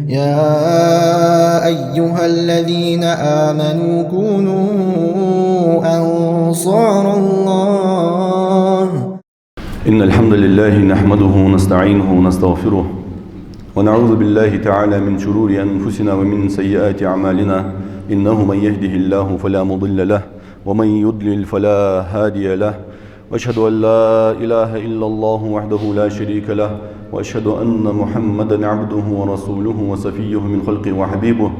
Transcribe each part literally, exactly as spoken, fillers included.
يا أيها الذين آمنوا كونوا أنصار الله. إن الحمد لله نحمده ونستعينه ونستغفره، ونعوذ بالله تعالى من شرور أنفسنا ومن سيئات أعمالنا، إنه من يهده الله فلا مضل له، ومن يضلل فلا هادي له، وأشهد أن لا إله إلا الله وحده لا شريك له، وأشهد أن محمدا عبده ورسوله وصفيه من خلقه وحبيبه.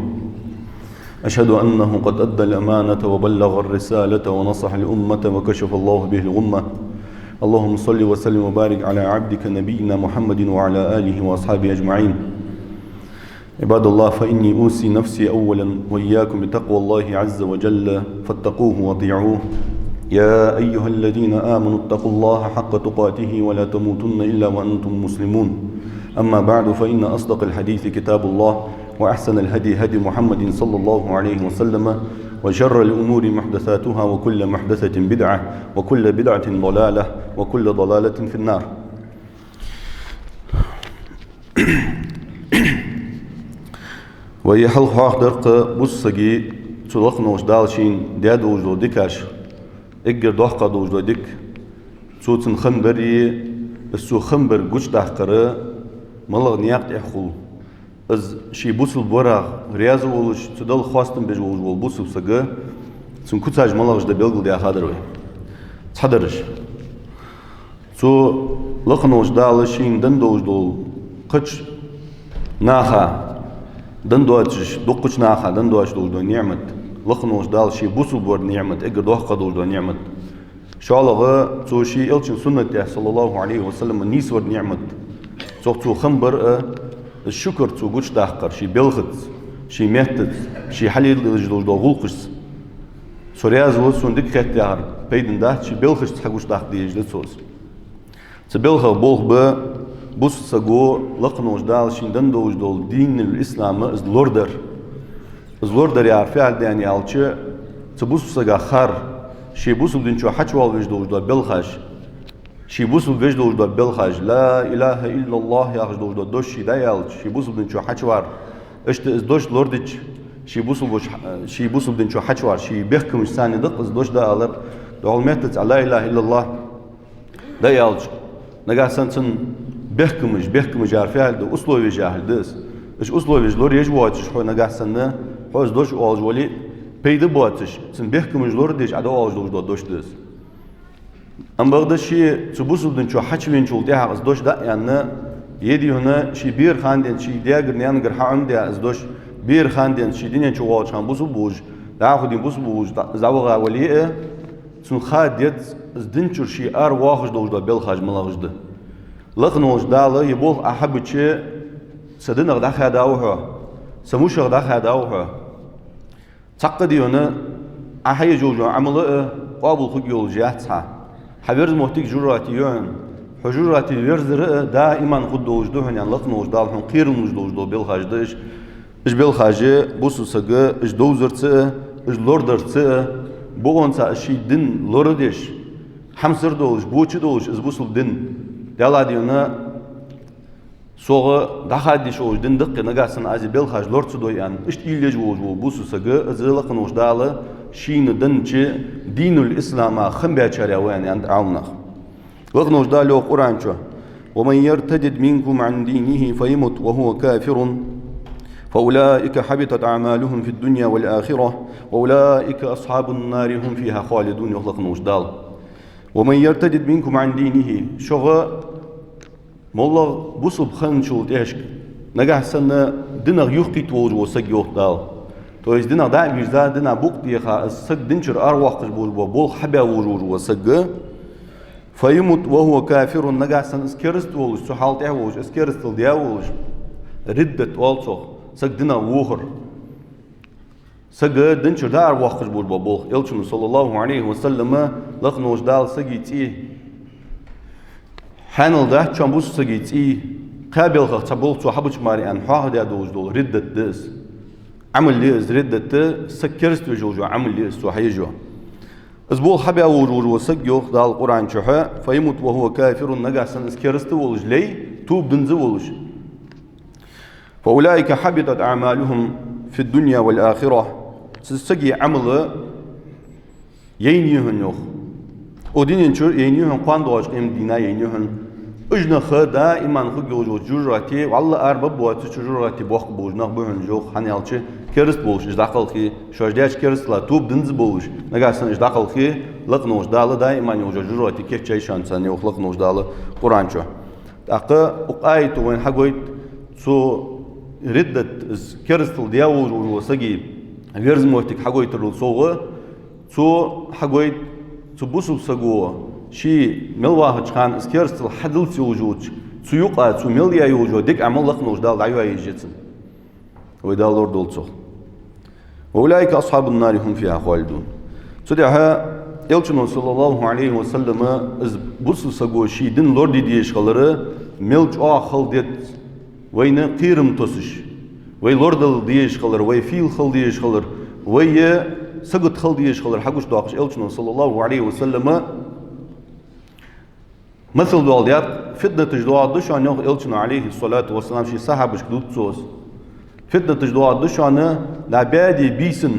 أشهد أنه قد أدى الأمانة وبلغ الرسالة ونصح الأمة وكشف الله به الغمة. اللهم صل وسلم وبارك على عبدك نبينا محمد وعلى آله وأصحابه أجمعين. عباد الله، فإني أوصي نفسي أولا وإياكم بتقوى الله عز وجل، فاتقوه وأطيعوه. يا أيها الذين آمنوا اتقوا الله حق تقاته ولا تموتن إلا وأنتم مسلمون. أما بعد، فإن أصدق الحديث كتاب الله، وأحسن الهدي هدي محمد صلى الله عليه وسلم، وشر الأمور محدثاتها، وكل محدثة بدعة، وكل بدعة ضلالة، وكل ضلالة في النار. Вай хьалха хьоахадир-кх бусалба сага цу лакха волча Дала шийна даь долаш дола дикаш, эггара доккха долаш дола дика, цо цунна хам бар а, из цо хам бар гучадаккхар малагӀа наькъа тӀа хул. Из ший бусалба варах раьза волаш, цу Далла хоастам беш волаш вола бусалба саг, цун куцаш малагӀаш да белгалдаьхадар вай. Цхьадараш. Цу лакха волча Дала шийна денна долаш дола кхыча наха денна доацаш, дуккхача наха денна доацаш долаш дола ниӀмат, лакха волча Дала ший бусалба вара ниӀмат, эггара доккха долаш дола ниӀмат. ШоллагӀа, цо ший Элчан суннат тӀа, صلى الله عليه وسلم, нийсвара ниӀмат. Цох цо хам бар а, из шукр цо гучадаккхар ший белхаца, ший меттаца, ший хьалелаш долаш дола гӀулакхашца. Со раьза ва, сона дика хет яхар пайдана дац, ший белхашца хьагучадаккха дезаш да цо из. Цу белхах болх ба бусалба саго лакха волча Дала шийна денна долаш дола динул ислам из лорадар. Из лорадар яхар фу яхилга да аьлча, цу бусалба сага хар ший бусалба дина чу хьачувала везаш долаш дола белхаш, ший бусалба везаш долаш дола белхаш, لا إله إلا الله яхаш долаш дола дош ший дӀааьлча, ший бусалба дина чу хьачувар, иштта из дош лорадича, ший бусалба, ший бусалба дина чу хьачувар, ший бехкамаш санна да-кх из дош дӀаалар, духьал меттаца لا إله إلا الله дӀааьлча, нагахьа санна цун бехкамаш, бехкамаш яхар фу яхилга да, условеш яхилга да из. Уж условеш лораеш воацаш хьо нагахьа санна, хьо из дош оалаш вале а, пайда боацаш, цун бехкамаш лорадеш Ӏа дӀаоалаш долаш дола дош да из. Амма бакъда ше цу бусалба дина чу хьачувеначул тӀехьагӀа из дош дӀааьнна, е дий хьона ший бера хана денз ший даьгара, наьнагара хьаӀомадаь из дош, бера хана денз ший дина чу воалача хана бусалба волаш, дӀахо дий бусалба волаш дӀа-, дӀаваха вале а, цунна ха деза из дина чура ше аравоаккхаш долаш дола белхаш малагӀаш да. Лакха волча Дала ер болх Ӏа хьабича, са динах дӀахаьдав хьо, са мушах дӀахаьдав хьо. Цхьаккха дий хьона Ӏа хьаеш йола Ӏамал а къоабал хургйолаш яц хьа. Хьа верза моттиг жожагӀате я хьона. Хьо жожагӀате верзар а даим хургдолаш да хьона, аьнна, лакха волча Дала хьона кхерам луш долаш дола белхаш да уж. Уж белхаш бусалба сага уж довзарца а, уж лорадарца а, бокъонца уж ший дин лорадеш, хьамсара долаш, боча долаш из бусалба дин. Даьла дий хьона, сох дӀахаьдеш йолаш дин да-кх ер, нагахьа санна аз ер белхаш лора ца дой аьнна, иштта уйла еш волаш вола бусалба саг, из лакха волча Дала шийна деннача динул ислама хам баьчарех ва аьнна, аьннад Ӏаламнаха. Лакха волча Дала йоах Къуръан чу: ومن يرتدد منكم عن دينه فيمت وهو كافر فأولئك حبطت أعمالهم في الدنيا والآخرة وأولئك أصحاب النار هم فيها خالدون, йоах лакха волча Дала. ومن يرتدد منكم عن دينه, шух моллагӀа бусалба хинначул тӀехьашка, нагахьа санна динах юхакхийтта волаш вола саг, йоах Дала. То есть динах дӀа а вийрза, дина букъ а теха, из саг дина чура аравоаккхаш болаш бола болх хьабаь волаш вола саг, فيمت وهو كافر, нагахьа санна из кераста волаш, цу хьала тӀа волаш, из керастал даь волаш, риддат оал цох, саг динах вохар. Саг дина чура дӀааравоаккхаш болаш бола болх. Элчано, صلى الله عليه وسلم, лакха волча Дала сага цӀи хьаьнал дац, шоана бусалба сага цӀи, кхаь белхах цхьа болх цо хьабича мара аьнна, хьоахадаь долаш дола риддат да из. Ӏамал я из риддат, саг кераста веш йола Ӏамал я из цо хьаеш йола. Из болх хьабаь волаш вола саг, йоах Дала Къуръан чу, فيمت وهو كافر, нагахьа санна из кераста волаш лей, тоба динза волаш. فأولئك حبطت أعمالهم في الدنيا والآخرة. Цу сага Ӏамал яйна я хьона, йоах. Укх дунен чу яйна я хьона, кхоана доагӀача къематдийнахьа яйна я хьона. Уж нах даим хургйолаш йолча жожагӀате, валлахӀи, ара баббоацача жожагӀате боккха болаш нах ба хьона уж, йоах, хӀана аьлча кераста болаш уж дӀакхалхе, шоаш деча керастала тоба динза болаш, нагахьа санна уж дӀакхалхе, лакха волча Дала даим йолча жожагӀате кийчъяьй шоана царна, йоах лакха волча Дала Къуръан чу. ТӀаккха укх аято вайна хьагойт, цу риддат, из керастал даь волаш вола сага верза моттиг хьагойтарал совгӀа, цо хьагойт, цу бусалба саго ше мел вахача хана из керастал хьадалца йолаш йолча, цу юкъа цо мел яь йолаш йола дика Ӏамал лакха волча Дала дӀайоаеш я цунна. Вай Дала лорадолда цох. وأولئك أصحاب النار هم فيها خالدون. Цудухьа Элчано, саллаллахӀу Ӏалайхи ва саллам, из бусалба саго ший дин лораде дезаш хилар мел чӀоагӀа хала деза, вайна кхерам тосаш, вай лорадала дезаш хилар, вай фийла хила дезаш хилар, вай сагота хила дезаш хилар хьагучадоаккхаш, Элчано, саллаллахӀу Ӏалайхи ва саллам, масал доаладаьд, фитнаташ доагӀаргда шоана, йоах Элчано, Ӏалайхи ссалату вассалам, ший сахьабашка дувц цо из. Фитнаташ доагӀаргда шоана, дӀа баьде бийсан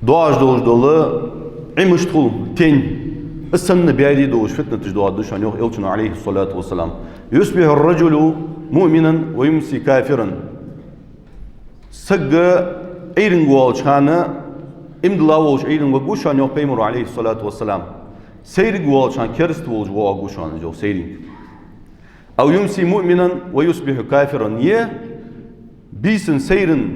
доагӀаш долаш дола Ӏимаш тхул тень, из санна баьде долаш фитнаташ доагӀаргда шоана, йоах Элчано, Ӏалайхи ссалату вассалам. يصبح الرجل مؤمنا ويمسي كافرا. Саг Ӏуйранга волча хана иман дилла волаш Ӏуйранга варгва шоана, йоах Пайхамаро, Ӏалайхи ссалату вассалам. Сайранга волча хана кераста волаш воагӀаргва шоана из, йоах, сайранга. أو يمسي مؤمنا ويصبح كافرا. Е бийсан сайранна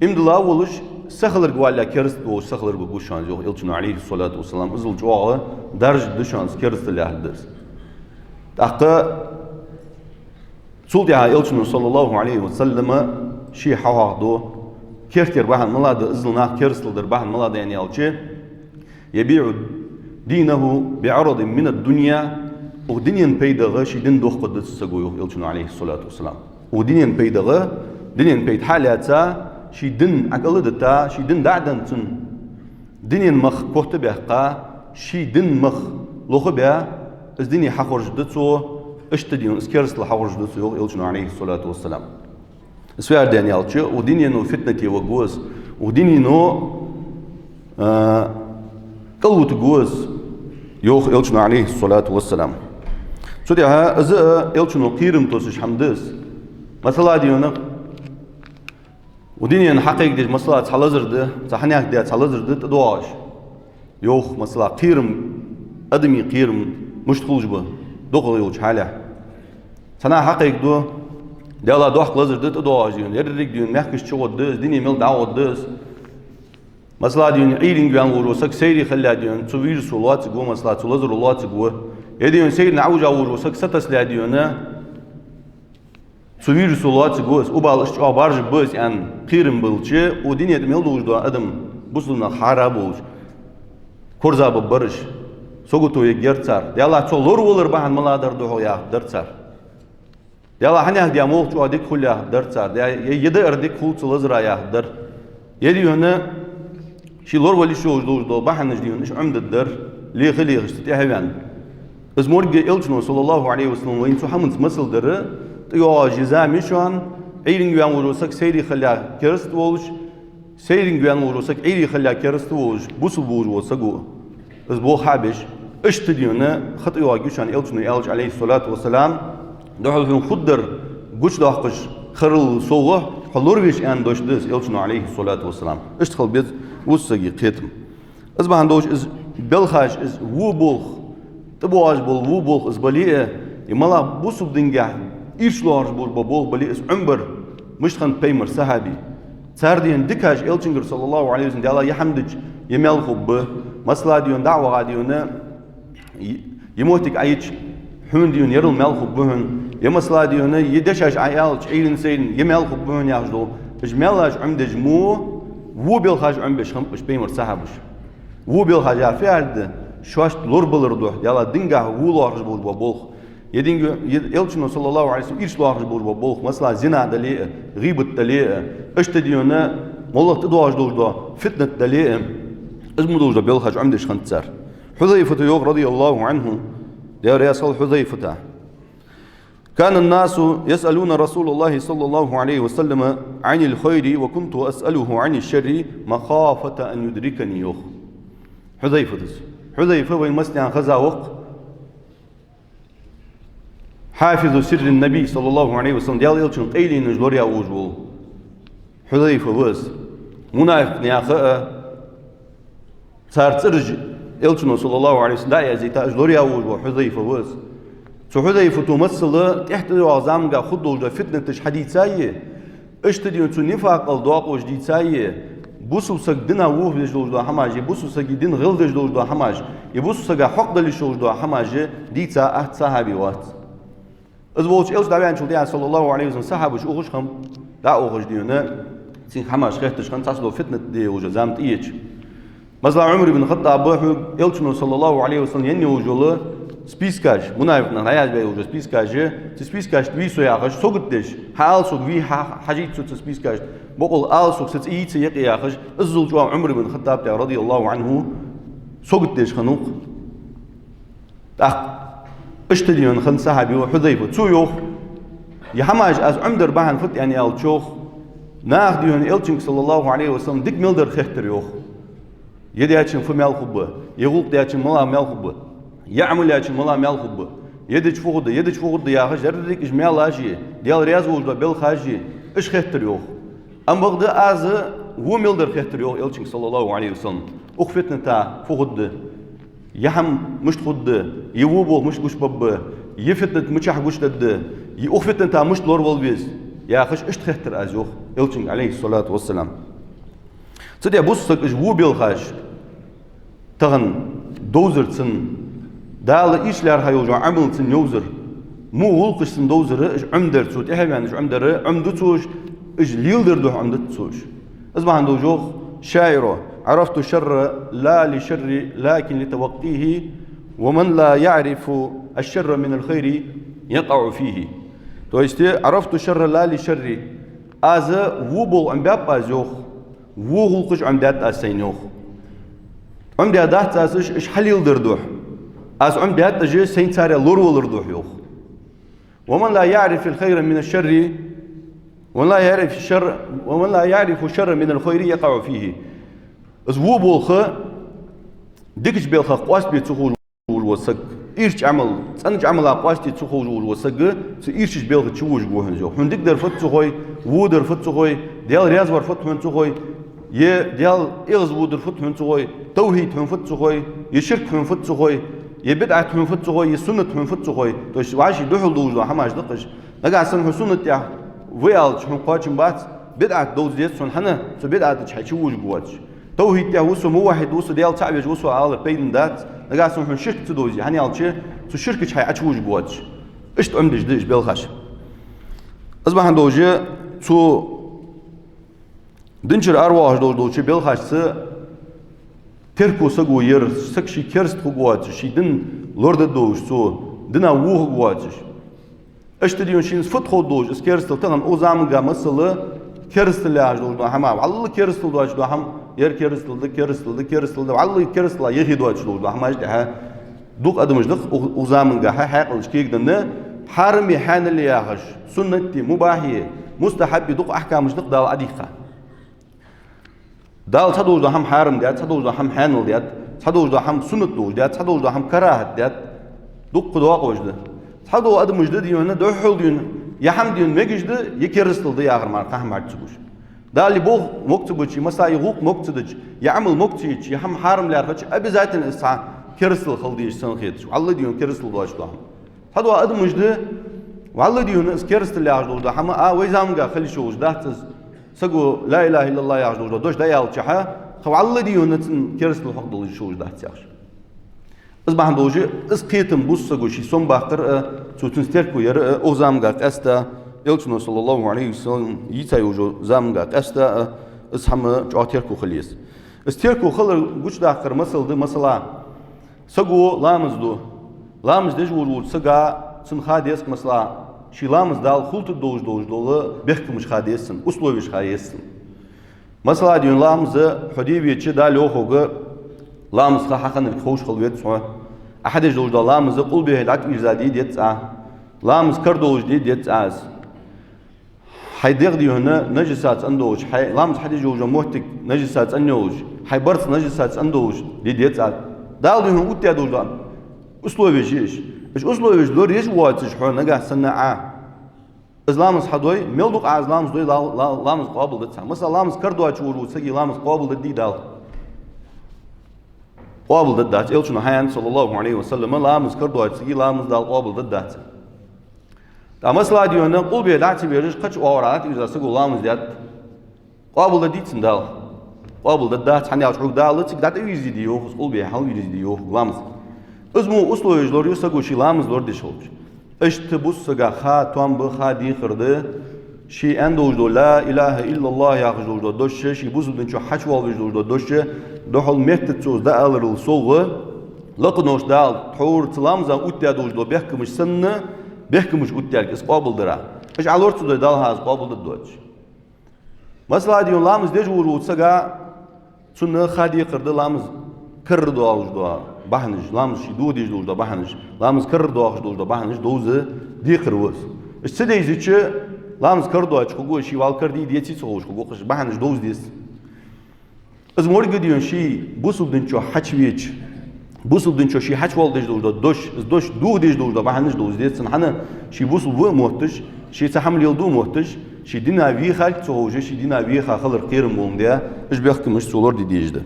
иман дилла волаш, сахиларга валлалца кераста волаш сахиларга варгва шоана из, йоах Элчано, Ӏалайхи ссалату вассалам. Иззал чӀоагӀа даржа да шоана из, керастал яхар да из. ТӀаккха цул тӀехьагӀа Элчано, саллаллахӀу Ӏалайхи ва саллам, ше хьахьоахаду, керттера бахьан малагӀа да, иззал нах керастал дара бахьан малагӀа да аьнна аьлча, يبيع دينه بعرض من الدنيا. Укх дунен пайдагӀа ший дин дохкаргда цу саго, йоах Элчано, Ӏалайхи ссалату вассалам. Укх дунен пайдагӀа, дунен пайда хьа а лаьца, ший дин ӀокӀал а дита, ший дин дӀа а денна цунна, дунен мах котбаьккха, ший дин мах лохбаь, из дуне хьахоржаргда цо, иштта дийна из керастал хьахоржаргда цо, йоах Элчано, Ӏалайхи ссалату вассалам. Из фу яхар да аьлча, укх дунено фитнате варгва из, укх дунено, а, кӀалвутаргва из, йоах Элчано, Ӏалайхи ссалату вассалам. Цудухьа из а Элчано кхерам тосаш хӀама да из. Масала дийна, укх дунен хьакхайкадеш, масала, цхьа лазар да, цхьа хьанехк даь цхьа лазар да тӀадоагӀаш. Йоах, масала, кхерам, адамий кхерам мишта хулаш ба дукхагӀа йолча хьале. Цхьанне хьакхайкаду, Даьла, доккха лазар да тӀадоагӀаш дийна, еррига дийна мехкашта чугӀоргда из, дуне мел дӀагӀоргда из. Масала дийна, Ӏуйранга ваьнна волаш вола саг сайре хилале дийна, цу вирусо лоацаргва, масала, цу лазаро лоацаргва. Е дийна сайрана Ӏовижа волаш вола саг сатасале дийна, цу вирусо лоацаргва из, убал иштта чӀоагӀа баржаргба из аьнна кхерам болча, укх дунен тӀа мел долаш дола адам, бусалба нах хьара болаш, корзагӀбаргбар уж, сагото ергьяр цар. Даьла, цо лоравалар бахьан малагӀа дар духьал яхаргдар цар. Даьла, хьанехк даь молха чӀоагӀа дика хул яхаргдар цар. Даьла, е, е даар дика хул цу лазара яхаргдар. Е дийна, ший лоравала йиш йолаш долаш дола бахьанаш дийна, уж Ӏомадаргдар, леха-лехаш цу тӀехьа а ваьнна. Из мо-, Элчано, саллаллахӀу Ӏалайхи ва саллам, вайна цу хӀаманца масал дар, тӀайоагӀаш я зама шоана, Ӏуйранга ваьнна волаш вола саг сайре хилале кераста волаш, сайранга ваьнна волаш вола саг Ӏуйре хилале кераста волаш, бусалба волаш вола саго, из болх хьа а беш, иштта дийна ха тӀайоагӀаргья шоана, Элчано аьлча, Ӏалайхи ссалату вассалам, духьал хьона хургдар гучадоаккхаш хиларал совгӀа, хьо лораве аьнна дош да из Элчано, Ӏалайхи ссалату вассалам. Иштта хила беза вусса сага кхетам. Из бахьан долаш из белхаш, из во болх, тӀабоагӀаш бола во болх из бале а, е малагӀа бусалба дингахьа ирча лоархӀаш болаш бола болх бале а, из Ӏомабар мишта хиннад Пайхамара сахьабий. Цар дийна дикаш Элчангара, саллаллахӀу Ӏалайхи ва саллам, Даьла, е хӀама дича, е маьл хургба, масала дийна, дӀа а ваха дийна, е, е моттиг Ӏайича, хьона дийна ерал маьл хургба хьона, е масала дийна, е дешаш Ӏа аьлча, Ӏуйранна, сайранна, е маьл хургба хьона яхаш дола. Уж маьлаш Ӏомадеш мо, во белхаш Ӏомабеш хиннаб уж Пайхамара сахьабаш. Во белхаш яхар фу яхар да? Шоашта лорабалар духьа, Даьла, дингахьа во лоархӀаш болаш бола болх. Е динга, е Элчано, саллаллахӀу Ӏалайхи ва саллам, ирча лоархӀаш болаш бола болх, масала, зина дале а, гӀийбат дале а, иштта дийна, моллагӀа тӀадоагӀаш долаш дола фитнат дале а, из мо долаш дола белхаш Ӏомадеш хиннад цар. Хьузайфата йоах, радияллахӀу Ӏанху, Даьла раьза хилва Хьузайфата. كان الناس يسألون رسول الله صلى الله عليه وسلم عن الخير وكنت أسأله عن الشر مخافة أن يدركني, йоах Хьузайфас. Хьузайфа вайна массанена хеза ва-кх, حافظ سر النبي صلى الله عليه وسلم, Даьла Элчан къайленаш лораяь волаш вола Хьузайфа ва из. Мунафикъ наьха а, цар цӀераш Элчано, صلى الله عليه وسلم, дӀа а язъйийтта, уж лораяь волаш вола Хьузайфа ва из. Цу Хьузайфата масала тӀехьа тӀадоагӀача заманга хургдолаш дола фитнаташ хьадийцай, иштта дийна цу нифакъал доакъош дийцай, бусалба саг дина вохавеш долаш дола хӀамаш, е бусалба сага дин гӀелдеш долаш дола хӀамаш, е бусалба сага хьакъ дала йиш йолаш дола хӀамаш дийца атта сахьаби вац. Из волча Элча дӀаваьнначул тӀехьагӀа, صلى الله عليه وسلم, сахьабаш ухаш хиннаб, дӀаухаш дийна, цунга хӀамаш хетташ хиннаб, цхьацца дола фитнат де йолаш зама тӀаеча. Масала, Ӏумар ибн Хаттаба хьога Элчано, صلى الله عليه وسلم, енна йолаш йола спискаш, мунафикъ наха дӀаязбаь йолаш йола спискаш, цу спискашта вий со яхаш, сагот деш, хьаала сога, вий хьа-, хьажийта со цу спискашта, бокъонца ала сога са цӀи йий цун юкъе яхаш, иззал чӀоагӀа Ӏумар ибн Хаттаба тӀа, رضي الله عنه, сагот деш хиннав-кх. ТӀаккха иштта дийна хиннав сахьаби Хьузайфа. Цо йоах: ер хӀамаш аз Ӏомадар бахьан фуд аьнна аьлча, йоах, наха дийна Элчанга, صلى الله عليه وسلم, дика мел дар хеттар, йоах. Е даьчун фу маьл хургба, е гӀулакх даьчун мала маьл хургба, е Ӏамал яьчун мала маьл хургба, е дича фу хургда, е дича фу хургда яхаш, деррига уж маьлаш а, Даьла раьза волаш дола белхаш а, уж хеттар, йоах. Амма бакъда аз во мел дар хеттар, йоах, Элчанга, صلى الله عليه وسلم. Укх фитната фу хургда? Е хӀама мишта хургда? Е во болх мишта гучабаргба? Е фитнат мичахьа гучадаргда? Е укх фитната мишта лоравала веза? Яхаш, иштта хеттар аз, йоах, Элчанга, عليه الصلاة والسلام. Цу тӀа бусалба саг уж во белхаш тахан довзар цун, Дала ийрча лаьрхӀа йолаш йола Ӏамал цун йовзар, во гӀулакхаш цун довзар, уж Ӏомадар, цо тӀехьа ваьнна уж Ӏомадар, Ӏомаду цо уж, уж леладар духьа Ӏомадаьд цо уж. Из бахьан долаш йоах шаӀиро: عرفت الشر لا للشر لكن لتوقيه، ومن لا يعرف الشر من الخير يقع فيه. То есть, عرفت الشر لا للشر. Аз во болх Ӏомабаьб аз, йоах, во гӀулакхаш Ӏомадаьд аз сайна, йоах. Ӏомадаь дац аз уж, уж хьалеладар духьа. Аз Ӏомадаьд уж сайна царех лоравалар духьа, йоах. ومن لا يعرف الخير من الشر، ومن لا يعرف الشر، ومن لا يعرف الشر من الخير يقع فيه. Из во болх дикача белхах къоастабе ца ховш волаш вола саг, ийрча Ӏамал, цӀенача Ӏамалах къоастаде ца ховш волаш вола саг, цу ийрчача белха чу вожаргва хьона из, йоах. Хьона дика дар фуд ца хой, во дар фуд ца хой, Даьла раьза вар фуд хьона ца хой, е Даьла эгӀазводар фуд хьона ца хой, тавхьид хьона фуд ца хой, е ширк хьона фуд ца хой, е бидӀат хьона фуд ца хой, е суннат хьона фуд ца хой. То есть вӀаший духьал долаш дола хӀамаш да-кх уж. Нагахьа санна хьо суннат тӀа ва аьлча, хьона кхоачам бац, бидӀат довза деза хьона, хӀана, цу бидӀата чу хьо чу вожаргвоацаш. Тавхьид тӀа ва со, муваххьид ва со, Даьла цаӀ веш ва со алар пайдана дац, нагахьа санна хьона ширк ца довзе, хӀана аьлча, цу ширка чу хьо Ӏочувожаргвоацаш. Иштта Ӏомадеш да уж белхаш. Из бахьан долаш, цу дин чура аравоагӀаш долаш долча белхашца терко саго яр, саг ший кераста хургвоацаш, ший дин лорадергдолаш, цо динах вохаргвоацаш. Иштта дийна шийна фуд ховргдолаш, из керастал тахан укх заманга масала, керастал яхаш долаш дола хӀама, вӀалла керастал доацаш дола хӀама, ер керастал да, керастал да, керастал да, вӀалла керастала юхе доацаш долаш дола хӀамаш да-кх. Дукха адамаш да-кх укх, укх заманга хьа-, хьаькъалаш кегадаьнна, хьараме, хьаьнала яхаш, суннате, мубахье, мустахьаббе дукха ахькамаш да-кх Дала Ӏодийхка. Дала цхьадолаш дола хӀама хьарам даьд, цхьадолаш дола хӀама хьаьнала даьд, цхьадолаш дола хӀама суннат долаш даьд, цхьадолаш дола хӀама карахӀат даьд. Дукха доакъош да. Цхьадола адамаш да дийна, духхьал дийна, е хӀама дийна мегаш да, е керастал да яхар мара кхы хӀама хьарча ца гуш. Дала е болх мога ца беча, е масала е гӀулакх мога ца деча, е Ӏамал мога ца еча, е хӀама хьарам лаьрхӀача, обязательно из цхьа керастал хила дезаш санна хеташ. ВӀалла дийна керастал доацаш дола хӀама. Цхьадола адамаш да, вӀалла дийна из керастал яхаш долаш дола хӀама, а, вай заманга хила йиш йолаш дац из. Саго لا إله إلا الله яхаш долаш дола дош дӀааьлча хьа, кхы вӀалла дийна цун керастал хьакхадала йиш йолаш дац яхаш. Из бахьан долаш, из кхетам бусалба саго ший сомабаккхар а, цо цунца терко яр а, укх заманга къаьстта, Элчано, صلى الله عليه وسلم, йийца йолча заманга къаьстта а, из хӀама чӀоагӀа терко хила еза. Из терко хилар гучадаккхара масал да, масала, саго ламаз ду. Ламаз деш волаш волча сага, цунна ха деза-кх, масала, ший ламаз Дала хулийтаргдолаш долаш дола бехкамаш ха деза цунна, условеш ха еза цунна. Масала, дийна ламаз хьо де веча, Дала йоах хьога, ламаз ха хьахиннилга ховш хила веза хьо. Ӏа хьадеш долаш дола ламаз къулбехьа дӀатӀавийрза де деза Ӏа. Ламаз кара долаш де деза Ӏа из. Хьай дегӀ дий хьона нажаса цӀена долаш, хьай ламаз хьадеш йолаш йола моттиг нажаса цӀена йолаш, хьай барзкъа нажаса цӀена долаш де деза Ӏа из. Дала дий хьона оттадаь долаш да условеш я уж. Уж условеш лораеш воацаш хьо нагахьа санна Ӏа из ламаз хьадой, мел дукха Ӏа из ламаз дой, ла-, ла-, ламаз къоабалдац Ӏа. Масала, ламаз кара доацаш волаш волча сага ламаз къоабалдергдий Дала? Къоабалдергдац. Элчано хьаяьннад, саллаллахӀу Ӏалайхи ва саллам, ламаз кара доацача сага ламаз Дала къоабалдергдац. ТӀаккха масала дий хьона къулбехьа дӀа ца везаш, кхыча оагӀорахьа дӀатӀавийрза саго ламаз даьд, къоабалдергдий цун Дала? Къоабалдергдац, хӀана аьлча хьога Дала цига дӀатӀавийрзийя йоах из, къулбехьа хьалвийрзийя йоах ламаз. Из мо условеш лораю саго ший ламаз лорадеш хилча. Иштта бусалба сага ха тоам ба, ха декхар да, ше аьнна долаш дола «لا إله إلا الله» яхаш долаш дола дош, ше бусалба дина чу хьачувоалавеш долаш дола дош, духхьал меттаца цо из дӀааларал совгӀа, лакхе волча Дала тхьовра цу ламаза оттадаь долаш дола бехкамаш санна, бехкамаш оттадаьд из къоабалдара. Уж Ӏа лора ца дой, Дала хьа из къоабалдергдоацаш. Масала дий хьона, ламаз деш волаш волча сага, цунна ха декхар да ламаз кара доалаш дола бахьанаш, ламаз ше дохадеш долаш дола бахьанаш, ламаз кара доахаш долаш дола бахьанаш довза декхар ва из. Уж ца девзача, ламаз кара доацаш хургва из, ше вӀалла кара дий, деций ца ховш хургва-кх, уж бахьанаш довза деза. Из морг а дий хьона ше бусалба дина чу хьачувеча, бусалба дина чу ше хьачувоалавеш долаш дола дош, из дош дохадеш долаш дола бахьанаш довза деза цунна, хӀана, ше бусалба ва а мотташ, ше цхьа хӀама леладу а мотташ, ше дина вехалга ца ховш, ше дина веха хилар кхерам болаш да, уж бехкамаш цо лораде дезаш да.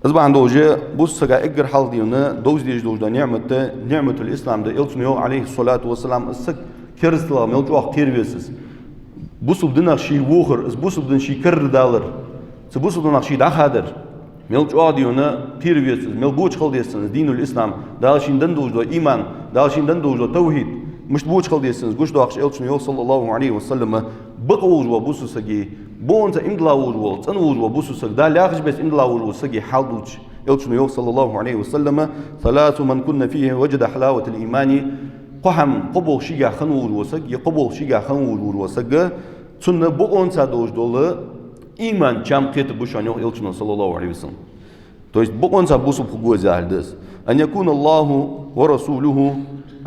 Из бахьан долаш бусалба сага эггара хьалха дий хьона довза дезаш долаш дола ниӀмат да, ниӀматул-ислам да. Элчано йоах, Ӏалайхи ссалату вассалам, из саг керасталах мел чӀоагӀа кхера веза из. Бусалба динах ше вохар, из бусалба дин ше карардалар, цу бусалба динах ше дӀахадар мел чӀоагӀа дий хьона кхера веза из, мел боча хила деза цунна из динул-ислам, Дала шийна денна долаш дола иман, Дала шийна денна долаш дола тавхьид, мишта боча хила деза цунна из гучадоахаш, Элчано йоах, саллаллахӀу Ӏалайхи ва саллам, бакъ волаш вола бусалба сага, бокъонца иман дилла волаш вола, цӀена волаш вола бусалба саг, Дала яхача беса иман дилла волаш волча сага хьал дувцаш, Элчано йоах, саллаллахӀу Ӏалайхи ва саллам: «ثلاث من كن فيه وجد حلاوة الإيمان». Кхо хӀама, кхо болх шийгахьа хинна волаш вола саг, е кхо болх шийгахьа хинна волаш вола саг, цунна бокъонца долаш дола иман чам кхетаргба шоана, йоах Элчано, саллаллахӀу Ӏалайхи ва саллам. То есть бокъонца бусалба хургва из яхилга да из. «أن يكون الله ورسوله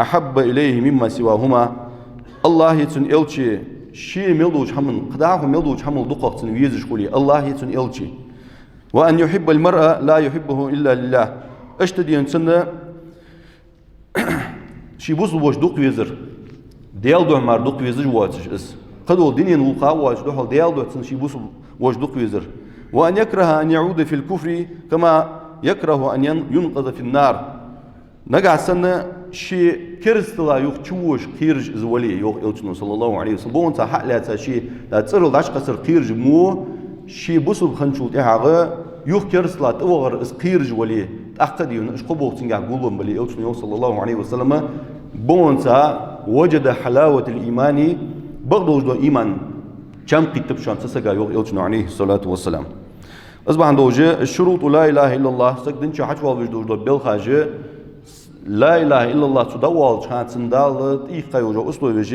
أحب إليه مما سواهما». АллахӀи цун элчеи, ше мел долча хӀаман, кхы дӀахо мел долча хӀамал дукхагӀа цунна везаш хуле, АллахӀи цун элчеи. «وأن يحب المرء لا يحبه إلا لله». Иштта дий хьона цунна ше бусалба воша дукха везар Даьла духьа мара дукха везаш воацаш из. Кхыдола дунен гӀулакха а воацаш, духхьал Даьла духьа цунна ше бусалба воша дукха везар. «وأن يكره أن يعود في الكفر كما يكره أن ين-، ينقذ في النار». Нагахьа санна ше керастала юха чувоалаш кхераш из вале, йоах Элчано, саллаллахӀу Ӏалайхи ва саллам. Бокъонца хьа а лаьца ше, да, цӀерал дӀачукхоссар кхераш мо, ше бусалба хинначул тӀехьагӀа юха керастала тӀавахар из кхераш вале, тӀаккха дий хьона уж кхо болх цунгахьа гулбенна бале, Элчано йоах, саллаллахӀу Ӏалайхи ва саллам, бокъонца «وجد حلاوة الإيمان», бакъдолаш дола иман чам кхийттаб шоана цу сага, йоах Элчано, Ӏалайхи ссалату вассалам. Из бахьан долаш, шурутӀу ла илахӀа иллаллахӀ, саг дина чу хьачувоалавеш долаш дола белхаш, ла илахӀа иллаллахӀ цо дӀаоалача хана, цунна Дала тӀехьа кхайолча условеш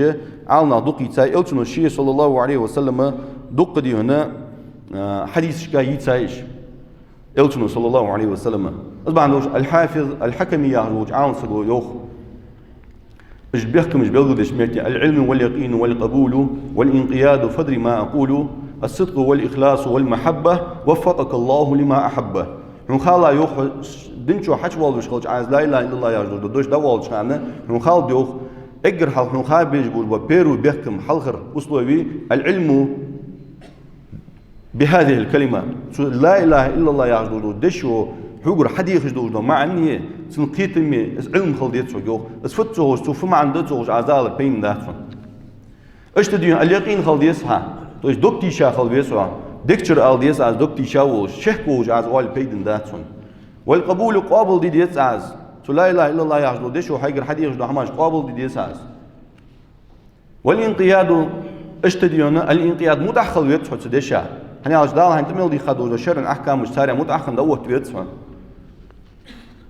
Ӏаламнаха дукха йийцай, Элчано ше, саллаллахӀу Ӏалайхи ва саллам, дукха дий хьона, а, хьадисашка йийцай уж. Элчано, саллаллахӀу Ӏалайхи ва саллам. Из бахьан долаш, Аль-Хьафиз Аль-Хьаками яхаш волча Ӏаламсаго йоах, уж бехкамаш белгалдеча метте: «العلم واليقين والقبول والانقياد فادر ما أقول، الصدق والإخلاص والمحبة، وفقك الله لما أحب». Хьона хала, йоах, хьо дина чу хьачувоалавеш хилча, Ӏа из ла илахӀа иллаллахӀ яхаш дола дош дӀаоалача хана, хьона хала, йоах, эггара хьалха хьона ха безаш бола первый бехкам, хьалхара условие: «العلم بهذه الكلمة». Цу ла илахӀа иллаллахӀ яхаш долаш дола дешо хьогара хьадехаш долаш дола маӀан а, цун кхетам а, из Ӏилма хила деза хьога, йоах. Из фуд ца ховш, цо фу маӀан да ца ховш, Ӏа из дӀаалар пайдана дац хьона. Иштта дий хьона аль-якъин хила деза хьа, то есть дог тийша хила веза хьо. Дег чура ала деза Ӏа из, дог тийша волаш, шек волаш Ӏа из оале пайдана дац хьона. «والقبول», къоабалде деза Ӏа из. Цу ла илахӀа иллаллахӀ яхаш долча дешо хьайгара хьадехаш дола хӀамаш къоабалде деза Ӏа из. «والانقياد», иштта дий хьона, аль-инкъияд, мутӀахь хила веза хьо цу деша. ХӀана аьлча Дала хьайна тӀа мел дийхка долаш дола шарӀан ахькамаш, царех мутӀахь хинна дӀаотта веза хьо.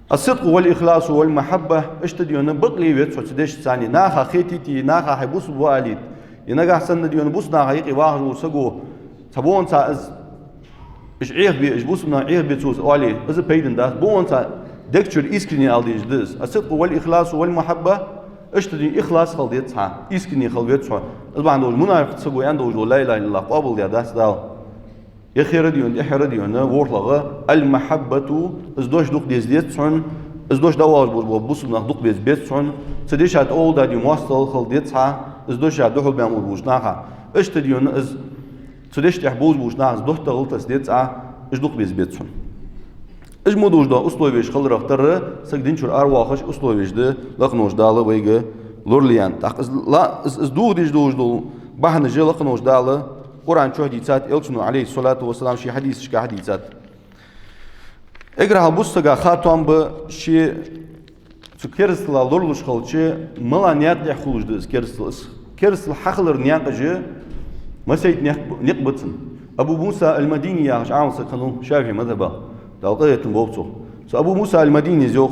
«الصدق والإخلاص والمحبة», иштта дий хьона, бакъле веза хьо цу дешаца, наха хетийте, наха хьай бусалба ва аьлийта. Е нагахьа санна дий хьона бусалба наха юкъе вахаш вола саго, цхьаболчунца из, уж Ӏехабе, уж бусалба нах Ӏехабе цо из оале, из а пайдана дац. Бокъонца дег чура искренне ала дезаш да из. «الصدق والإخلاص والمحبة», Иштта дийна ихлас хила деза хьа, искренне хила веза хьо. Из бахьан долаш мунафикъ саго аьнна долаш дола ла илахӀа иллаллахӀ къоабал даь дац Дала. Яххьара дийна, тӀеххьара дийна, ворхӀлагӀа, аль-махьаббату, из дош дукха деза деза хьона, из дош дӀаоалаш болаш бола бусалба нах дукха беза беза хьона, цу деша тӀа оал да дийна моастагӀал хила деза хьа, из доша духьал баьнна болаш болча наха. Иштта дийна из цу деша тӀехь болаш болча наха из доттагӀал таса деза Ӏа, уж дукха беза беза хьона. Уж мо долаш дола условеш хиларах тара, саг дин чура аравоаккхаш условеш да, лакхаволча Дала вайга лорале аьнна. ТӀаккха из ла-, из, из дугӀа деш долаш дола бахьанаш лакхаволча Дала Къуръан чу дийцад, Элчано, Ӏалайхи ссалату вассалам, ший хьадисашка дийцад. Эггара хьалха бусалба сага ха тоам ба ше цу керастала лоралуш хилча, мала наькъа тӀа хулаш да из керастал. Из керастал хьахилара наькъаш массайтта никъ, никъ ба цун. Абу Муса аль-Мадини яхаш Ӏаламсаг хиннав ШафиӀий мазхӀабах, Дала къахетам болба цох. Цу Абу Муса аль-Мадинис йоах: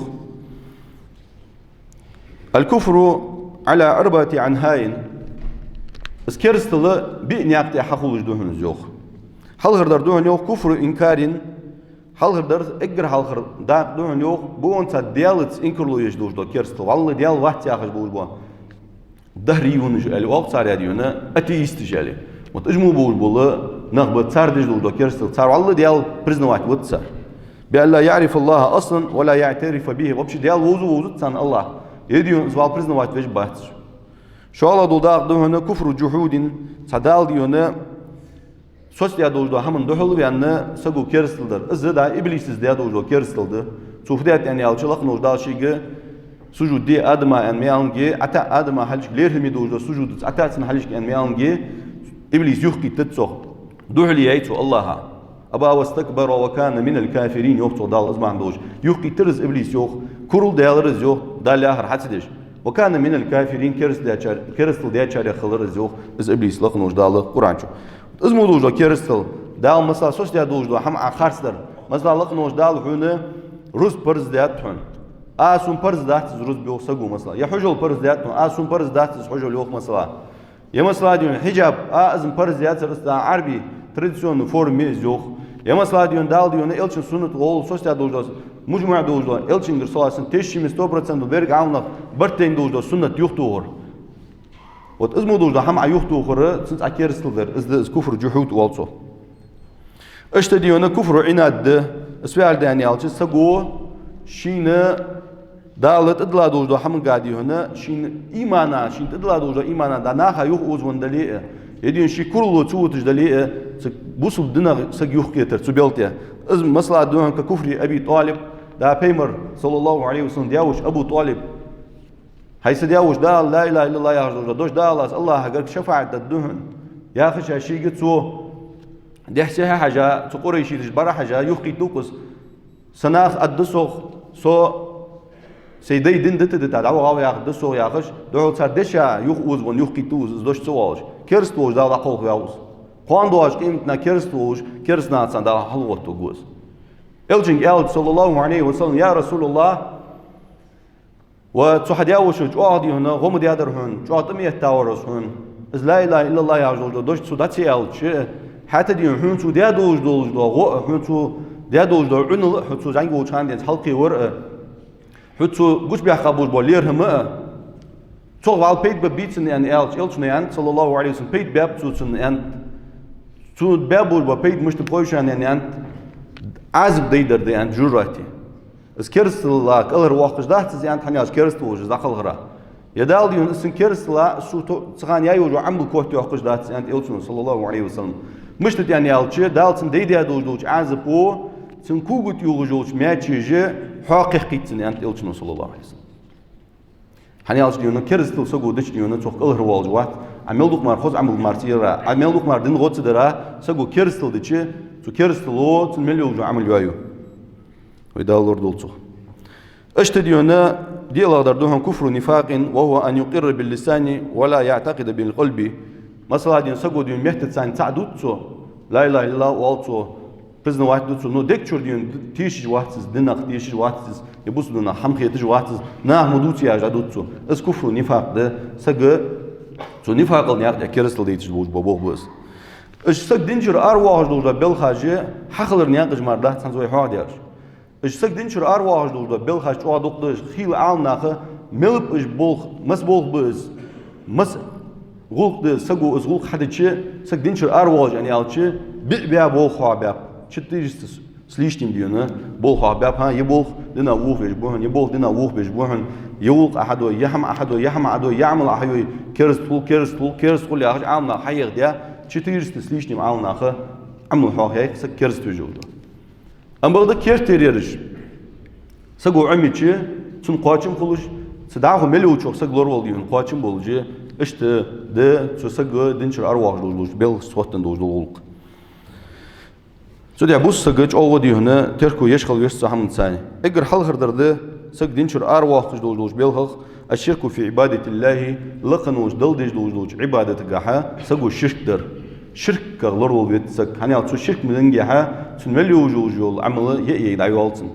«Аль-куфру Ӏала арбаӀати анхаӀин». Из керастал биъ наькъа тӀа хьахулаш да хьона из, йоах. Хьалхардар да хьона, йоах, куфру инкарин, хьалхардар, эггара хьалхара дакъа да хьона, йоах, бокъонца Даьлаца инкарло еш долаш дола керастал, валлахӀи, Даьла вац яхаш болаш бола дагӀрий юнаш аьле, оал цар, я дийна атеисташ аьле. Вот уж мо болаш бола нах ба, цар деш долаш дола керастал, цар валлахӀи Даьла признавать вац цар. «Би ан ла яӀрифа АллахӀа аслан ва ла яӀтарифа бихӀи». Вообще Даьла вовза вовзац царна АллахӀ. Я дийна из вала признавать веш бац. ШоллагӀа дола дакъа да хьона куфру джухӀудин, цхьа Дала дийна соцадаь долаш дола хӀаман духьал а ваьнна, саго керастал дар. Из да Иблиса даь долаш дола керастал да. Цо фу даьд аьнна аьлча, лакхаволча Дала шийга сужуд де Адама аьнна ма аьланге, ӀотаӀа Адама хьалхашка, лерхӀаме долаш дола сужуд ца ӀотаӀа цунна хьалхашка аьнна ма аьланге, Иблис юхакхийттад цох. Духьале яьй цо АллахӀа. «Аба вастакбара ва кана миналь кафирин», йоах цох Дала, из бахьан долаш. Юхакхийттар из Иблис, йоах, курал даьлар из, йоах, Далла яхар хьа ца деш. «Ва кана миналь кафирин», керастал даьчар-, керастал даьчарех хилар из, йоах, из Иблис, лакхаволча Дала Къуръан чу. Из мо долаш дола керастал, Дала, масала, соцадаь долаш дола хӀама Ӏа харцдар. Масала, лакхаволча Дала хьона рузба парз даьд хьона. А, сона парз дац из рузба, йоах саго, масала. Е хьажол парз даьд хьона. А, сона парз дац из хьажол, йоах, масала. Е, масала, дийна хьиджаб, а, из-м парз яцар, из тӀа Ӏарбий традиционни форма я из, йоах. Е, масала, дийна Дала дийна Элчан суннат гӀолла соцадаь долаш дола, муджмаӀ долаш дола, Элчангара, саллаллахӀу Ӏалайхи ва саллам, тешшаме, сто процентов берригача Ӏаламнаха барт тайна долаш дола суннат юхатохар. Вот из мо долаш дола хӀама Ӏа юхатохар, цунца Ӏа керастал дар, из да из куфру джухӀуд оал цох. Иштта дийна куфру Ӏинад да, из фу яхар да аьнна аьлча, саго шийна Дала тӀадилла долаш дола хӀамага дийна, шийна имана, шийна тӀадилла долаш дола имана да наха юхаозавенна дале а, е дийна ший курал цу вуташ дале а, цу бусалба динах саг юхакхетар цу бел тӀа. Из масала да хьона ка куфри Аби ТӀалиб, да Пайхамар, саллаллахӀу Ӏалайхи ва саллам, даь-воша Абу ТӀалиб. ХӀай са даь-воша, Дала, ла илахӀа иллаллахӀ яхаш долаш дола дош, Дала аз АллахӀагара шафаӀат дергда хьона, яхаш, шийга цо дехьа-сехьа хьежа, цу къурайшиташа бӀарахьежа, юхакхийттав-кх из: са нах аргда сох, со сай дай дин дита-дита дӀавахав яхаргда сох, яхаш, духьал цар деша юхаозавенна юхакхийттав из, из дош ца оалаш. Кераста волаш Дала дӀакхалхаваьв из. Кхоана доагӀача къематдийнахьа кераста волаш, кераста нахаца Дала хьалгӀоттаргва из. Элчанга аьлар, саллаллахӀу Ӏалайхи ва саллам: «Я РасулаллахӀ, ва цу хьа даь-вошо чӀоагӀа дийна гӀо ма даьдар хьона, чӀоагӀа тӀа ма эттавар из хьона. Из ла илахӀа иллаллахӀ яхаш долаш дола дош цо дӀа ца аьлча, хӀаьта дийна хьона цо даь долаш долаш дола гӀо а, хьона цо даь долаш дола Ӏуналла а хьона цо зӀамига волча хана денз хьалкхевар а, хьона цо гучабаьккха болаш бола лерхӀам а, цох вӀалла пайда баьбий цунна», аьнна аьлча, Элчано аьннад, саллаллахӀу Ӏалайхи ва саллам: «Пайда баьб цо цунна», аьннад. «Цо баь болаш бола пайда мишта ба хой шоана?» аьнна аьннад. «Ӏазап дайдар да», аьннад, «жожагӀате». Из керастала кӀалхарвоаккхаш дац из, аьннад, хӀана аьлча кераста волаш из дӀакхалхара. Е Дала дийна из цун керастала, цо то-, цу хана яь йолаш йола Ӏамал котйоаккхаш дац, аьннад Элчано, саллаллахӀу Ӏалайхи ва саллам. Мишта аьнна аьлча, Дала цунна дайдаь долаш долча Ӏазапо цун когаш тӀа йоагӀаш йолча маьчеш хьоа кхехкийт цунна, аьннад Элчано, саллаллахӀу Ӏалайхи ва саллам. ХӀана аьлча дийна керастал саго дича дийна цох кӀалхарвоалаш вац. Ӏа мел дукха мара хоза Ӏамал мара ца яра, Ӏа мел дукха мара дин гӀо ца дара, саго керастал дича, цу керастало цун мел йолаш йола Ӏамал йоаю. Вай Дала лорадолда цох. Иштта дийна диълагӀдар да хьона куфру нифакъин, ва хӀува ан юкъирра биллисани ва ла яӀтакъида билкъалби. Масала, дийна саго дийна меттаца цхьаь дувц цо, ла илахӀа иллаллахӀ оал цо, признавать ду цо, но дег чура дийна тешаш вац из, динах тешаш вац из, е бусалба динах хӀама хеташ вац из, наха ма дувца яхаш дӀадувц цо. Из куфру нифакъ да, саг цу нифакъал наькъа тӀа керастал дайташ болаш бола болх ба из. Уж саг дин чура аравоаккхаш долаш дола белхаш хьахилара наькъаш мара дац хӀанз вай хьоахадаьраш. Уж саг дин чура аравоаккхаш долаш дола белхаш чӀоагӀа дукха да уж. Хийла Ӏаламнаха Мел ба уж болх, мас болх ба из, мас гӀулакх да из, саго из гӀулакх хьадича, саг динчура аравоалаш аьнна аьлча, биъ бӀаь болх хьоахабаьб. Четыреста с лишним дийна болх хьоахабаьб. ХӀа, е болх дина вохабеш ба хьона, е болх дина вохабеш ба хьона, е гӀулакх Ӏа хьадой, е хӀама Ӏа хьадой, е хӀама Ӏа дой, е Ӏамал Ӏа хьайой, кераста хул, кераста хул, кераста хул яхаш, Ӏаламнаха хьаяхадаь, четыреста с лишним Ӏаламнаха Ӏамал хьоахаяьй, саг кераста вижа да. Амма бакъда керттера ераш. Саго Ӏомайича, цунна кхоачам хулаш, цу дӀахо мел йолчох саг лоравала дийна кхоачам болаш, иштта да цу сага динчура аравоалаш долаш, белхашца хоттаденна долаш дола гӀулакх. Цудухьа бусалба саг чӀоагӀа дийна терко еш хила веза цу хӀаманца. Эггара хьалхардар да саг динчура аравоаккхаш долаш, долаш белхах, الشرك في عبادة الله, лакха волча Далла деш долаш долча Ӏибадатагахьа саго ширк дар. Ширках лоравала веза саг. ХӀана аьлча цу ширк ма дангехьа, цунна мел йолаш йола Ӏамал яа-яа дӀайоал цунна.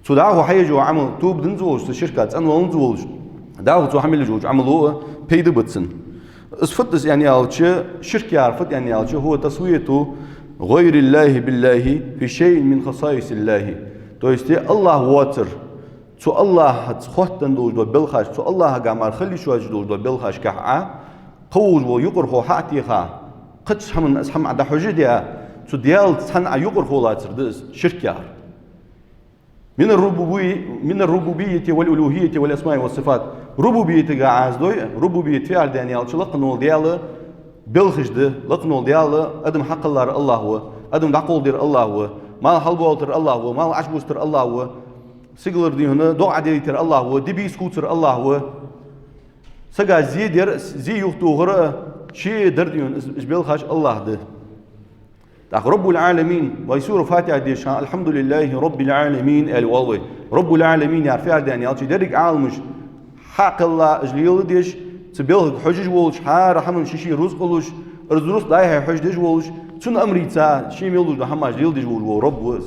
Цу дӀахо хьаеш йола Ӏамал тоба динза волаш, цу ширка цӀенвенза волаш, дӀахо цу хьа мел йолча Ӏамало а пайда ба цунна. Из фуд из аьнна аьлча, ширк яхар фуд аьнна аьлча, هو تسوية غير الله بالله في شيء من خصائص الله. То есть, АллахӀ воацар, цу АллахӀаца хоттаденна долаш дола белхаш, цу АллахӀага мара хила йиш йоацаш долаш дола белхашкахьа, кхы волаш вола юкъархо хьа а теха, кхыча хӀаманна из хӀама Ӏа дӀахьожадаь, цу Даьлаца цхьана Ӏа юкъархо лацар да из ширк яхар. من الربوبي-، من الربوبية والألوهية والأسماء والصفات. Рубубиятага Ӏа из дой, рубубият фу яхар да аьнна аьлча, лакха вола Даьла белхаш да, лакха вола Даьла адам хьакхеллар АллахӀ ва, адам дӀакхалладер АллахӀ ва, мал хьалбоалийтар АллахӀ ва, мал Ӏочубустар АллахӀ ва, сигалара дийна догӀа Ӏодилийтар АллахӀ ва, ди бийса хувцар АллахӀ ва. Сага зе дар, зе юхатохар а, ше дар дийна из, из белхаш АллахӀ да. ТӀаккха رب العالمين, вай сура Фатихьа дешаш, الحمد لله رب العالمين аьле оал вай. رب العالمين яхар фу яхар да аьнна аьлча, деррига Ӏаламаш хьакхелла, уж леладеш, цу белхага хьожаш волаш, хӀара хӀаман ший-ший рузкъа луш, из рузкъа дӀай-хьай хьожадеш волаш, цун амрица ший мел долаш дола хӀамаш леладеш волаш вола Рабб ва из.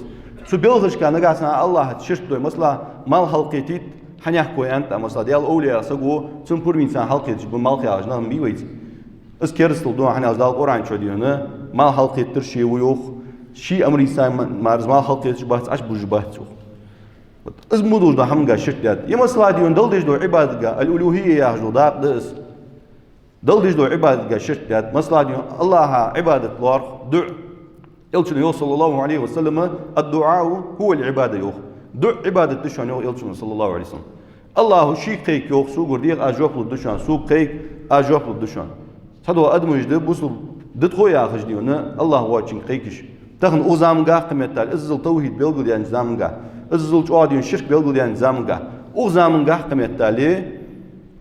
Цу белхашка нагахьа санна АллахӀаца ширк дой, масала, мал хьалкхетийта хьанехк ва аьнна, масала, Даьла овлияъ саг ва, цун пурамца хьалкхеташ ба мал яхаш нах ма бий вайца. Из керастал да, хӀана аьлча Дала Къуръан чу дийна, мал хьалкхетар ше ва йоах, ший амрица ма-, мара из мал хьалкхеташ бац, Ӏочубужаш бац йоах. Вот. Из мо долаш дола хӀаманга ширк даьд. Е масала дийна Далла деш дола Ӏибадатага, аль-улухӀийя яхаш дола дакъа да из. Далла деш дола Ӏибадатага ширк даьд. Масала дийна АллахӀа Ӏибадат лоархӀ, дуӀа. Элчано йоах, صلى الله عليه وسلم: الدعاء هو العبادة йоах. ДуӀа Ӏибадат да шоана йоах Элчано, صلى الله عليه وسلم. АллахӀа шийга кхайка йоах, согара деха, аз жоп лургда шоана, сога кхайка, аз жоп лургда шоана. Цхьадола адамаш да, бусалба да тхо яхаш дийна, АллахӀ воацачунга кхайкаш. Тахан укх заманга кхы меттел, иззал тавхьид белгалдаьннача заманга, иззал чӀоагӀа дийна ширк белгалдаьннача заманга, укх заманга кхы меттел,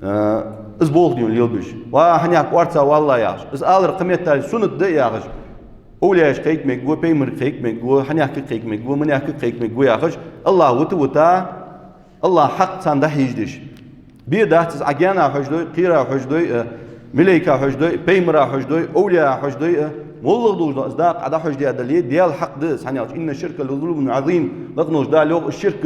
а, из болх дийна лелабеш. Ва, хьанехк орца валла яхаш. Из алар кхы меттел суннат да яхаш. Овлияашка кхайка мегаргва, пайхамарга кхайка мегаргва, хьанехка кхайка мегаргва, манехка кхайка мегаргва яхаш. АллахӀ вита-вита, АллахӀа хьакъ царна дӀахьежадеш. Бе дац из, Ӏа гаьна хьожадой, кхера хьожадой, э, малайка хьожадой, пайхамара хьожадой, овлияа хьожадой, э, моллагӀа долаш да из дакъа Ӏа дӀахьожадаь дале, Даьла хьакъ да из, хьанехк: إن الشرك لظلم عظيم. Лакха волча Дала йоах, из ширк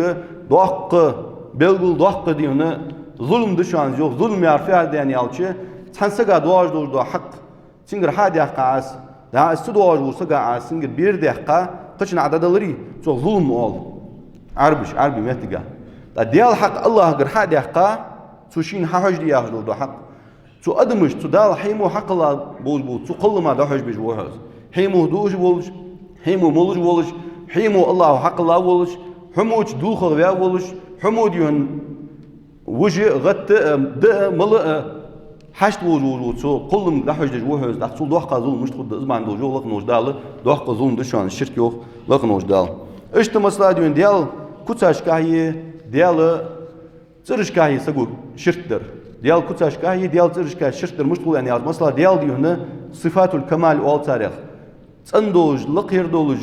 доккха, белггала доккха дийна зулам да шоана из йоах. Зулам яхар фу яхар да аьнна аьлча, цхьан сага доагӀаш долаш дола хьакъ цунгара хьа а даьккха Ӏа из, да, из ца доагӀаш волча сага Ӏа из цунгара бер даьккха, кхычунна Ӏа дӀадаларе, цох зулам оал Ӏарбаша, Ӏарбий меттага. ТӀаккха Даьла хьакъ АллахӀагара хьа а даьккха, цо шийна хьахьожаде яхаш долаш дола хьакъ. Цу адамашта, цу Дала хьай мо хьакхелла болаш бола цу кхоллама дӀахьожабеш ва хьо из. Хьай мо дуаш волаш, хьай мо молаш волаш, хьай мо АллахӀа хьакхелла волаш, хьо мо чу дулхагӀа ваь волаш, хьо мо дийна вижа, гӀатта а, даа а, мала а хьашт волаш волаш вола цу кхолламга дӀахьожадеш ва хьо из, тӀаккха цул доккха зулам мишта хургда, из маӀан долаш йоах лакха волча Дала, доккха зулам да шоана ширк йоах лакха волча Дала. Иштта масала дийна Даьла куцашкахьеи, Даьла цӀерашкахьеи саго ширк дар. Даьла куцашкахьеи, Даьла цӀерашкахьеи ширк дар мишта хул аьнна аьлча, масала, Даьла дийна сифатуль-камаль оал царех. ЦӀена долаш, лакхера долаш,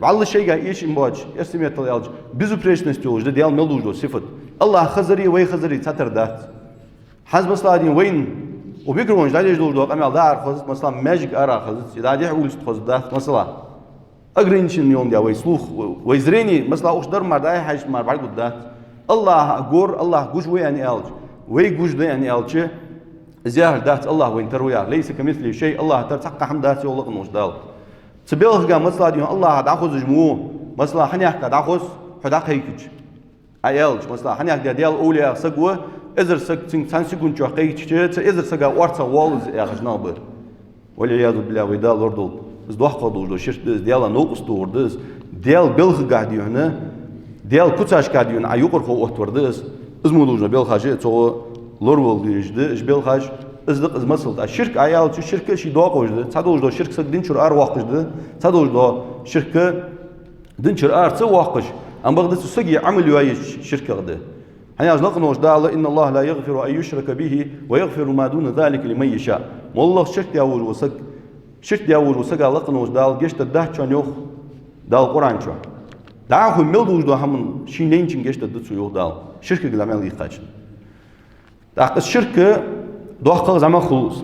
вӀалла шийга эшам боацаш, эрсий меттала аьлча, безупречность йолаш да Даьла мел долаш дола сифат. АллахӀ хазари вай хазари цхьатара дац. ХӀанз, масала дийна, вайна укх микрофонаш дӀадеш долаш дола къамаьл дӀаара хозац, масала, маьждиг ара хозац, е дӀадехьа улица хоза дац, масала. Ограниченный йолаш да вай слух, вай зрени, масала, укх чу дар мара дӀа а хьежача мара бӀаргагургдац. АллахӀ гор, АллахӀ гуш ва аьнна аьлча, вай гуш да аьнна аьлча, из яхар дац, АллахӀ вайна тара ва яхар. ليس كمثله شيء, АллахӀа тара цхьаккха хӀама дац йоах лакха волча Дала. Цу белхашка, масала дийна, АллахӀа дӀахозаш мо, масала, хьанехка дӀахоз, хьо дӀакхайкача. Ӏа аьлча, масала, хьанехка Даьла овлияъ саг ва, Эзар саг цунга цхьан секунда чу кхайкача, цу эзар сага орцагӀа воал из яхаш нах ба. والعياذ بالله, вай Дала лорадолда. Из доккхагӀа долаш дола ширк да из, Даьла новкъост тохар да из, Даьла белхагахьа дийхьа, Даьла куцашкахьа дийхьа Ӏа юкъархо оттавар да из. Из мо долаш дола белхаш а цо лоравала дезаш да, уж белхаш, из да-кх из масал. ТӀаккха ширк Ӏа аьлча, ширк а ший доакъош да. Цхьа долаш дола ширк саг дин чура аравоаккхаш да, цхьа долаш дола ширк дин чура ара ца воаккхаш, амма бакъда цу сага Ӏамал йоаеш ширках да. ХӀана аьлча лакха волча Дала: إن الله لا يغفر أن يشرك به ويغفر ما دون ذلك لمن يشاء. МоллагӀа ширк даь волаш вола саг, ширк даь волаш вола сага лакха волча Дала гешт дергдац шоана, йоах Дала Къуръан чу. ДӀахо мел долаш дола хӀама ший найначунга гешт дергда цо, йоах Дала, ширкага зӀамига лийкхачунна. ТӀаккха из ширк доккхагӀа, зӀамагӀа хул из.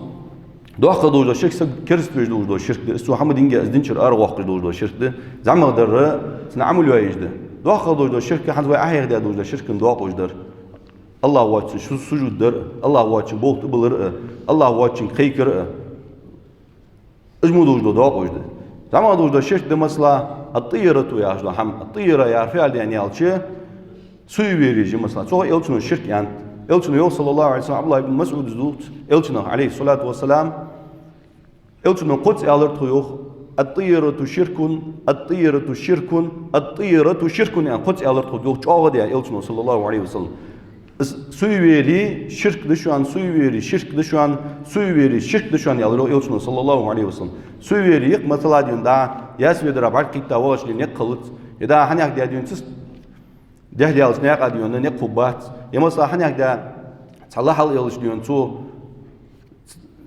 ДоккхагӀа долаш дола ширк саг кераста веш долаш дола ширк да. Из цо хӀама динге, из дин чура аравоаккхаш долаш дола ширк да. ЗӀамагӀа дар, цунна Ӏамал йоаеш да. ДоккхагӀа долаш дола ширк хӀанз вай Ӏохьехадаь долаш дола ширкана доакъош дар. АллахӀ воацачунна су-, сужуд дар а, АллахӀ воацачунна болх тӀабалар а, АллахӀ воацачунга кхайкар а. Из мо долаш дола доакъош да. ЗӀамагӀа долаш дола ширк да, масала, الطيرة яхаш дола хӀама. الطيرة яхар фу яхилга да аьлча, суеверие я, масала. Цох Элчано ширк аьннад. Элчано йоах, صلى الله عليه وسلم, Ӏабдуллахь ибн МасӀуда из дувц Элчанах, عليه الصلاة والسلام. Элчано кхозза аьлар тхога, йоах: الطيرة شرك، الطيرة شرك، الطيرة شرك, аьнна, кхозза аьлар тхога, йоах, чӀоагӀа даь Элчано, صلى الله عليه وسلم. Из суеверие ширк да шоана, суеверие ширк да шоана, суеверие ширк да шоана, аьлар, йоах, Элчано, صلى الله عليه وسلم. Суеверие я-кх, масала, дийхьа, дӀа Ясведара бӀаргакхийтта вахача дийхьа никъ хилац, е дӀа хьанехк даь дийхьа цу дехьа даьлча наькъа дийхьа никъ хургбац, е, масала, хьанехк даь цхьа лахьал элча дийхьа цо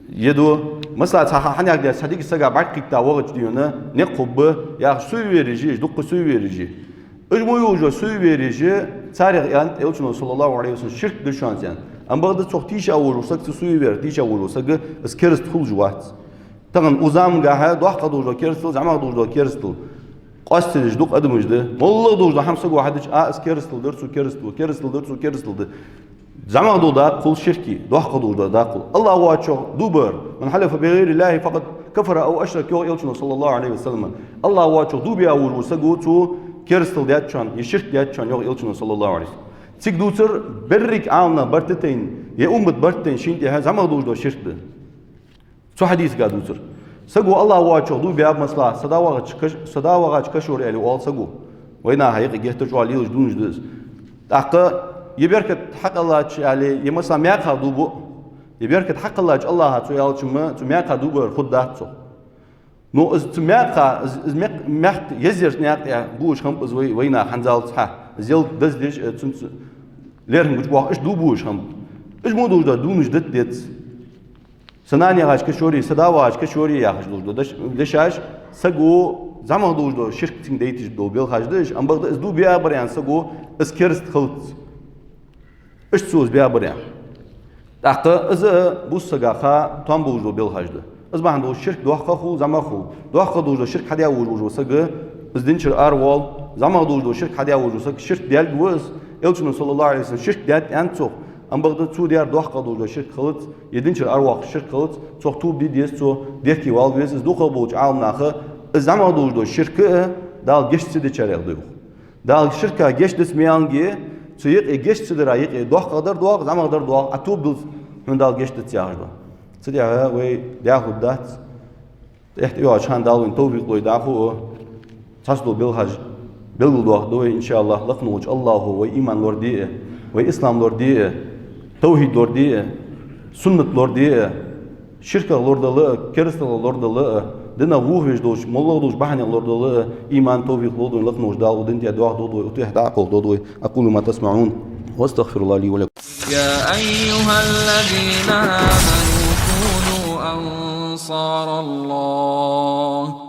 е ду. Масала, цхьа хьанехк даь цхьа дикача сага бӀаргакхийтта вахача дийхьа никъ хургба яхаш суеверие я уж, дуккха суеверие я уж. Уж мо йолаш йола суеверие я уж, царех аьннад Элчано, صلى الله عليه وسلم, ширк да шоана, аьнна. Амма бакъда цох тийша волаш вола саг, цу суеверех тийша волаш вола саг, из кераста хулаш вац. Тахан укх замангахьа доккхагӀа долаш дола керастал, зӀамагӀа долаш дола керастал къоастадеш дукха адамаш да. МоллагӀа долаш дола хӀама саго хьадича, а, из керастал дар, цо керастал, керастал дар, цо керастал да. ЗӀамагӀа дола дакъа хул ширка, доккхагӀа долаш дола дакъа хул. АллахӀ воацачох дув бар. من حلف بغير الله فقد كفر أو أشرك, йоах Элчано, صلى الله عليه وسلم. АллахӀ воацачох дув биа волаш вола саго, цо керастал даьд шоана, е ширк даьд шоана, йоах Элчано, صلى الله عليه وسلم. Цига дувцар берригаш Ӏаламнаха барт тайна, е уммат барт тайна шийна тӀехьа зӀамагӀа долаш дола ширк да. Цу хьадисага дувцар. Саго АллахӀ воацачох дув биаб, масала, са да вагӀача каш-, са да вагӀача кашора, аьле оал саго. Вайнаха юкъе геттара чӀоагӀа лелаш дувнаш да из. ТӀаккха е беркат хьакхеллача, аьле, е, масала, маькха дув бу, е беркат хьакхеллача АллахӀа цо аьлча-м, цу маькха дув бар хургдац цох. Но из цу маькха, из, из мекх-, мехка езъярца наькъа тӀа буаш хиннаб из вай-, вайнаха хӀанзалца хьа. Из ялат даздеш, э, цунца лерхӀам гучабоаккхаш, иштта дув буаш хиннаб. Уж мо долаш дола дувнаш дита дезац. Са нана ягӀача кашора, са да вагӀача кашора яхаш долаш дола деш-, дешаш, саго зӀамагӀа долаш дола ширк цунга дайташ дола белхаш да уж, амма бакъда из дув биа бар аьнна саго, из кераста хилац. Иштта цо из биа бар аьнна. ТӀаккха из а бусалба сагах тоам болаш дола белхаш да. Из бахьан долаш ширк доккха хул, зӀамагӀа хул. ДоккхагӀа долаш дола ширк хьадаь волаш вола саг, из дин чура аравоал, зӀамагӀа долаш дола ширк хьадаь волаш вола саг, ширк даьлга ва из. Элчано, صلى الله عليه وسلم, ширк даьд аьннад цох. Амма бакъда цо даьр доккхагӀа долаш дола ширк хилац, е дин чура аравоаккхаш ширк хилац, цох тоба де деза цо, дехке вала веза из. ДукхагӀа болча Ӏаламнаха из зӀамагӀа долаш дола ширк а Дала гешт ца дечарех да, йоах. Дала ширка гешт дац меанге, цу юкъе гешт ца дара юкъе доккхагӀа дар доагӀа, зӀамагӀа дар доагӀа, Ӏа тоба дилла, хьона Дала гешт дац яхаш да. Цудухьа вай даьхургдац. ТӀехьа тӀайоагӀача хана Дала вайна товфикъ лой дӀахо а, цхьацца дола белхаш белгалдоахаргда вай, иншааллахӀ, лакха волча АллахӀа вай иман лораде а, вай ислам лораде а, тавхьид лораде а, суннат лораде а, ширках лорадала а, керасталах лорадала а, динах вохавеш долча, моллагӀа долча бахьанех лорадала а иман, товфикъ лолда вайна лакха волча Дала, укх дина тӀа доагӀаргдолда вай, укх тӀехьа дӀакхалхаргдолда вай. أقول ما تسمعون، وأستغفر الله لي ولكم. يا أيها الذين آمنوا كونوا أنصار الله.